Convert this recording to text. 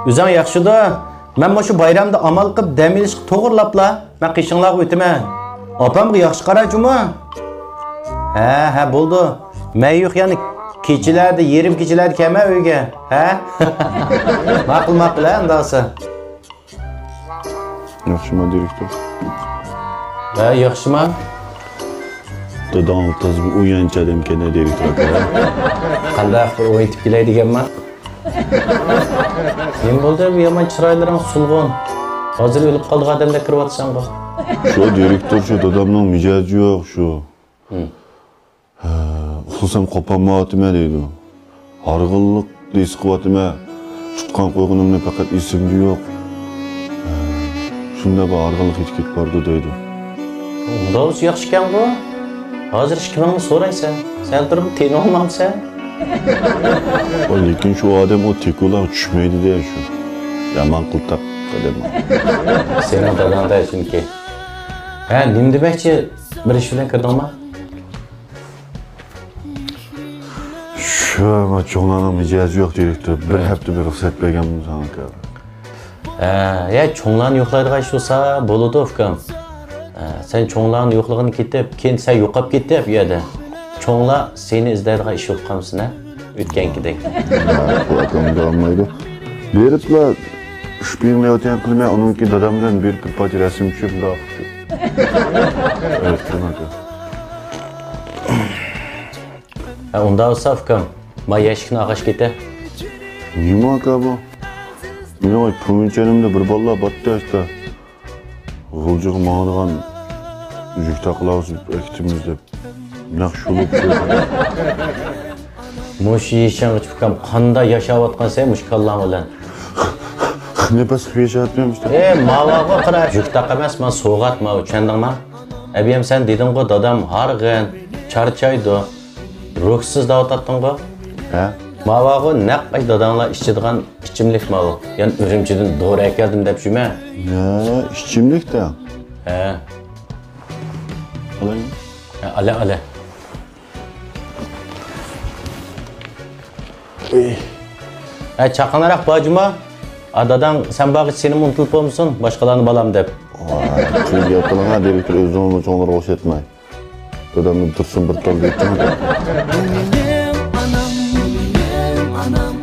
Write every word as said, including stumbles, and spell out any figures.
ئۆزۈڭ ياخشىدۇ؟ مەن مۇشۇ بايرامدا ئامال قىلىپ دەم ئېلىشقا توغرىلاپلا مەن قېشىڭلارغا ئۆتىمەن. ئاپامغا ياخشى قارا جۇمۇ. ھە، ھە، بولدى. مەن يوق يەنە كېچىلەردە، يېرىم كېچىلەردە كەلمە ئۆيگە. ھە؟ ماقۇل، ماقۇل، ھە، ئۇنداق بولسا. ياخشىما، دىرېكتور؟ ھە، ياخشىما. داداڭ تازا بىر ئويۇنچى ئادەمكەن، دىرېكتور ئاكا. قانداق بىر ئوينىتىپ كېلەي دېگەنما؟ نېمە بولدى؟ بۇ يامان چىرايلىرىڭ سولغۇن. ھازىر ئۆلۈپ قالىدىغان ئادەمدەك كىرىۋاتىسەنغۇ. شۇ دىرېكتور، شۇ دادامنىڭ مىجەزى يوق، شۇ. ھە، ئۇخلىسام قوپالمايۋاتىمەن دەيدۇ. ھارغىنلىق ھېس قىلىۋاتىمەن. تۇتقان قويغىنىمنى پەقەت ئېسىمدە يوق. ھە، شۇنداق بىر ھارغىنلىق ھېسى كېتىپ بارىدۇ دەيدۇ. ئۇنداق بولسا ياخشىكەنغۇ. ھازىر ئىككى مىڭنى سورايسەن. سەل تۇرۇپ تېنىۋالمامسەن؟ ۋاي، لېكىن شۇ ئادەم ئۇ تېكۇلارغا چۈشمەيدۇ-دە شۇ. يامان قىلتاق ئادەم. سېنىڭ داداڭدا چۈنكى. ھە، نېمە دېمەكچى؟ بىر ئىش بىلەن كىردىڭما؟ شۇ، ما چوڭلارنىڭ مىجەزى يوق دىرېكتور. بىر ھەپتە بىر رۇخسەت بەرگەن ساڭا. ھە، يا چوڭلارنى يوقلايدىغان ئىش بولسا بولىدۇ، ئۇكام. ھە، سەن چوڭلارنى يوقلىغىنى كېتىپ، كېيىن سەن يوقاپ كېتىپ ئۇ يەردە. چوڭلار سېنى ئىزدەيدىغان ئىش بولۇپ قالمىسۇن، ھە؟ ئۆتكەنكىدەك. ھە، بۇ ئاكام ئۇنداق قىلمايدۇ. بېرىپلا ئۈچ بىر مىڭ يوتيەن قىلماي، ئۇنىڭكى دادام بىلەن بېرىپ بىر پارچە رەسىم چۈشۈرۈپ، مۇنداق قىلىپ. ھە، ئۇنداق بولسا، ئۇكام، ما يەشىكنى ئاغاش كېتە. نېمە ئاكا بۇ؟ مېنىڭ پۇمىچەنىمدە بىر بالىلار باتتى ئاشتا. غۇلجىغا ماڭىدىغان يۈك تاقلارغا ئەكىتىمىز دەپ. نەق شۇ بولۇپ كەلدى. مۇشۇ يېشىڭغىچە ئۇكام قانداق ياشاۋاتقانسەن مۇشۇ كاللاڭ بىلەن؟ نەپەس قىلىپ ياشاۋاتىمەن ئىشتە. ئە، ماۋاغا قارا، يۈك تاق ئەمەس، مانا سوۋغات ماۋۇ، چۈشەندىڭما؟ ئەبىيەم سەن دېدىڭغۇ، دادام ھارغىن، چارچايدۇ، روھسىز دەۋاتاتتىڭغۇ. ھە؟ ماۋاغۇ نەق ئاشۇ داداڭلار ئىچىدىغان ئىچىملىك ماۋۇ. يەنە ئۈرۈمچىدىن دورا ئەكەلدىم دەپ جۈمە. ھە، ئىچىملىك دە. ھە. ئالايمۇ؟ ھە، ئالە، ئالە. ئەي. ھە، چاققانراق بار جۇما. ئا، داداڭ سەن بارغىچە سېنىمۇ ئۇنتۇلۇپ بولمىسۇن، باشقىلارنى بالام دەپ. ۋاي، تۈز گەپ قىلىڭ ھە، دىرېكتور ئۆزىڭىزمۇ چوڭلارغا ئوخشاتماي. دادامنى تۇرسۇن بىر تال دەيتتىڭ. ئانام، ئانام،